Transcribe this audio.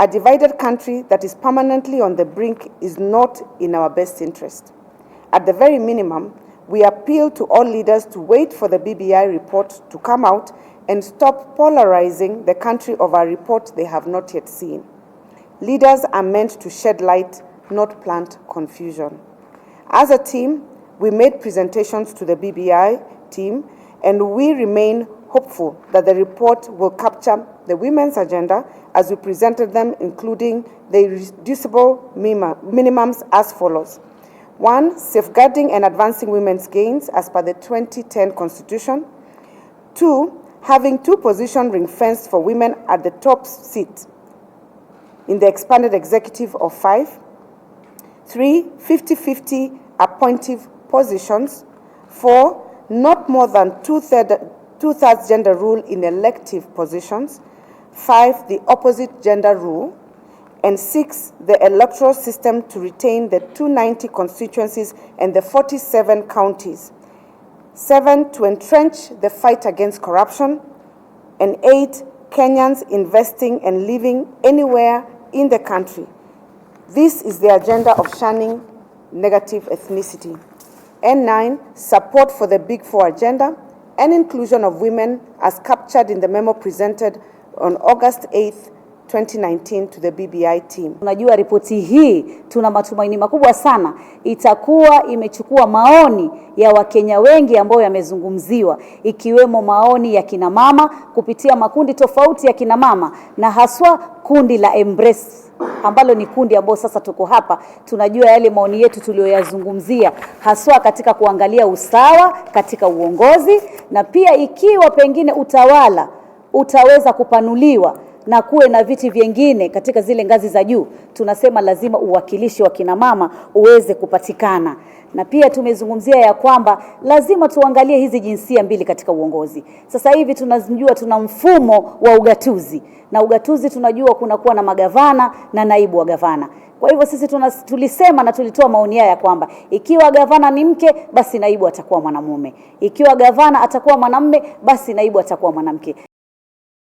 A divided country that is permanently on the brink is not in our best interest. At the very minimum, we appeal to all leaders to wait for the BBI report to come out and stop polarizing the country over a report they have not yet seen. Leaders are meant to shed light, not plant confusion. As a team, we made presentations to the BBI team, and we remain hopeful that the report will capture the women's agenda as we presented them, including the irreducible minimums as follows. 1, safeguarding and advancing women's gains as per the 2010 Constitution. 2, having two positions ring-fenced for women at the top seat in the expanded executive of 5. 3, 50-50 appointive positions. 4, not more than two-thirds gender rule in elective positions. 5, the opposite gender rule. And 6, the electoral system to retain the 290 constituencies and the 47 counties. 7, to entrench the fight against corruption. And 8, Kenyans investing and living anywhere in the country. This is the agenda of shunning negative ethnicity. And 9, support for the Big Four agenda and inclusion of women as captured in the memo presented on August 8th, 2019 to the BBI team. Unajua, ripoti hii tuna matumaini makubwa sana itakuwa imechukua maoni ya Wakenya wengi ambayo yamezungumziwa, ikiwemo maoni ya kina mama kupitia makundi tofauti ya kina mama na haswa kundi la Embrace ambalo ni kundi ambao sasa tuko hapa, tunajua yale maoni yetu tuliyoyazungumzia haswa katika kuangalia usawa katika uongozi, na pia ikiwa pengine utawala utaweza kupanuliwa na kuwe na viti vyengine katika zile ngazi za juu, tunasema lazima uwakilishi wa kina mama uweze kupatikana. Na pia tumezungumzia ya kwamba lazima tuangalie hizi jinsia mbili katika uongozi. Sasa hivi tunajua tuna mfumo wa ugatuzi, na ugatuzi tunajua kuna kuwa na magavana na naibu wa gavana. Kwa hivyo sisi tulisema na tulitoa maoni haya ya kwamba ikiwa gavana ni mke, basi naibu atakuwa mwanamume; ikiwa gavana atakuwa mwanamume, basi naibu atakuwa mwanamke.